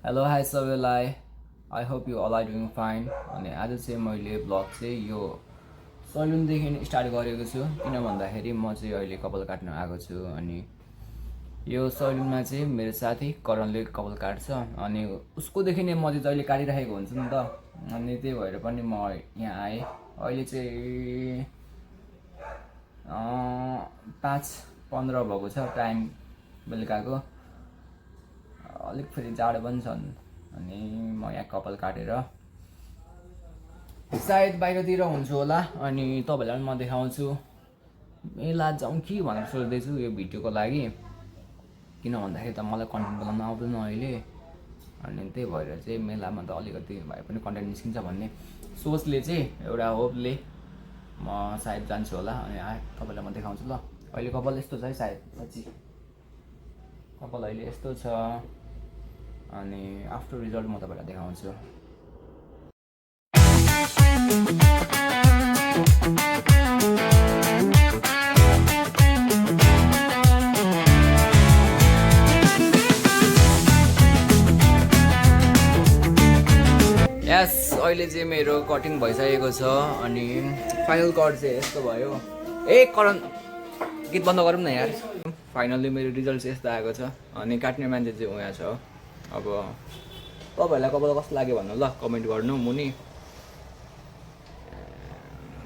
Hello hi सबैलाई I hope you all are doing fine. अनि आज चाहिँ मैले ब्लग चाहिँ यो सलुनदेखि स्टार्ट गरेको छु, किन भन्दाखेरि म चाहिँ अहिले कपाल काट्न आएको छु। अनि यो सलुनमा चाहिँ मेरो साथी करणले कपाल काट्छ, अनि उसकोदेखि नै म चाहिँ जहिले काटिरहेको हुन्छु नि त। अनि त्यही भएर पनि म यहाँ आएँ। अहिले चाहिँ 5:15 भएको छ टाइम बेलुकाको। अलिक फेरि जाडो पनि छन्। अनि म यहाँ कपाल काटेर सायद बाहिरतिर हुन्छु होला, अनि तपाईँहरूलाई पनि म देखाउँछु। मेला जाउँ कि भनेर सोच्दैछु यो भिडियोको लागि, किन भन्दाखेरि त मलाई कन्टेन्ट बनाउन आउँदैन अहिले। अनि त्यही भएर चाहिँ मेलामा त अलिकति भए पनि कन्टेन्ट निस्किन्छ भन्ने सोचले चाहिँ एउटा होपले म सायद जान्छु होला। अनि तपाईँलाई म देखाउँछु ल। अहिले कपाल यस्तो छ है, सायद पछि कपाल अहिले यस्तो छ। अनि आफ्टर रिजल्ट म तपाईँलाई देखाउँछु। यस, अहिले चाहिँ मेरो कटिङ भइसकेको छ। अनि फाइनल कट चाहिँ यस्तो भयो। ए करण, गीत बन्द गरौँ न यार। फाइनल्ली मेरो रिजल्ट चाहिँ यस्तो आएको छ। अनि काट्ने मान्छे चाहिँ उहाँ छ। अब तपाईँहरूलाई कपाल कस्तो लाग्यो भन्नु ल, कमेन्ट गर्नु मुनि।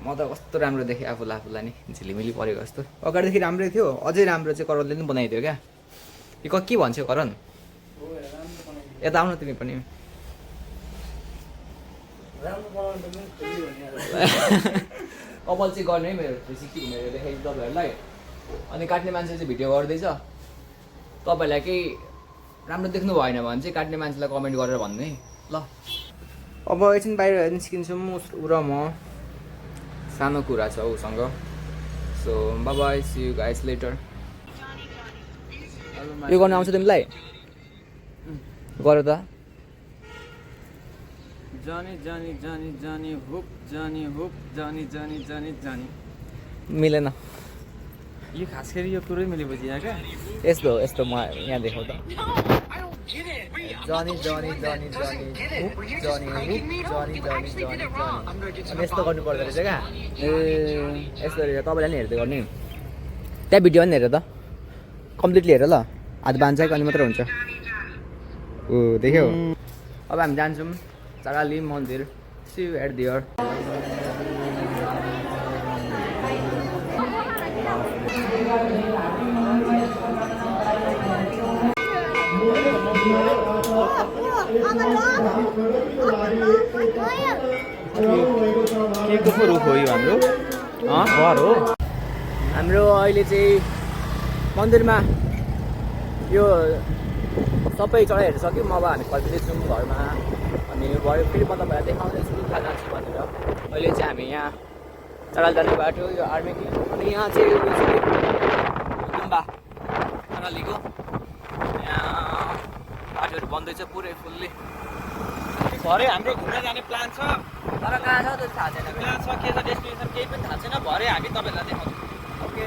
म त कस्तो राम्रो देखेँ आफूलाई नि, झिलिमिली परेको जस्तो। अगाडिदेखि राम्रै थियो, अझै राम्रो चाहिँ करणले पनि बनाइदियो क्या। यो के भन्छ करण? यता आउनु तिमी पनि। कपाल चाहिँ गर्ने है मेरो 360 घुमेर देखाइ तपाईँहरूलाई। अनि काट्ने मान्छे चाहिँ भिडियो गर्दैछ। तपाईँहरूलाई केही राम्रो देख्नु भएन भने चाहिँ काट्ने मान्छेलाई कमेन्ट गरेर भन्नु है ल। अब एकछिन बाहिर निस्किन्छौँ ऊ र म, सानो कुरा छ उसँग। So bye bye, see you guys later. यो गर्न आउँछ तिमीलाई? गर त। जानी जानी जानी जानी हुप जानी हुप जानी जानी जानी जानी मिलेन। यो खास गरी यो पुरै मिलेपछि यहाँ क्या यस्तो यस्तो म यहाँ देखाउँ त। जनी जनी जनी जनी हुप जनी हुप जनी जनी जनी जनी। अनि यस्तो गर्नु पर्दो रहेछ क्या। ए यस्तो रहेछ, तपाईँलाई नि हेर्दै गर्ने। त्यहाँ भिडियो पनि हेर त, कम्प्लिटली हेर ल। हात बाँध्छ अनि मात्र हुन्छ। ओ देख्यौ? अब हामी जान्छौँ चाराली मन्दिर। See you at there. के को रुख हो यो हाम्रो? घर हो हाम्रो। अहिले चाहिँ मन्दिरमा यो सबै चढाइहरू सक्यौँ। अब हामी फर्किँदैछौँ घरमा। अनि भयो फेरि म तपाईँलाई देखाउँदैछु कहाँ जान्छु भनेर। अहिले चाहिँ हामी यहाँ चढाल जाने बाटो यो आर्मी। अनि यहाँ चाहिँ गुम्बा चढालीको यहाँ बाटोहरू बन्दैछ पुरै फुल्ली। भरे हाम्रो घुम्न जाने प्लान छ, तर कहाँ छ त्यो थाहा छैन। प्लान छ के छ डेस्टिनेसन केही पनि थाहा छैन। भरे हामी तपाईँहरूलाई देखाउँछौँ। ओके।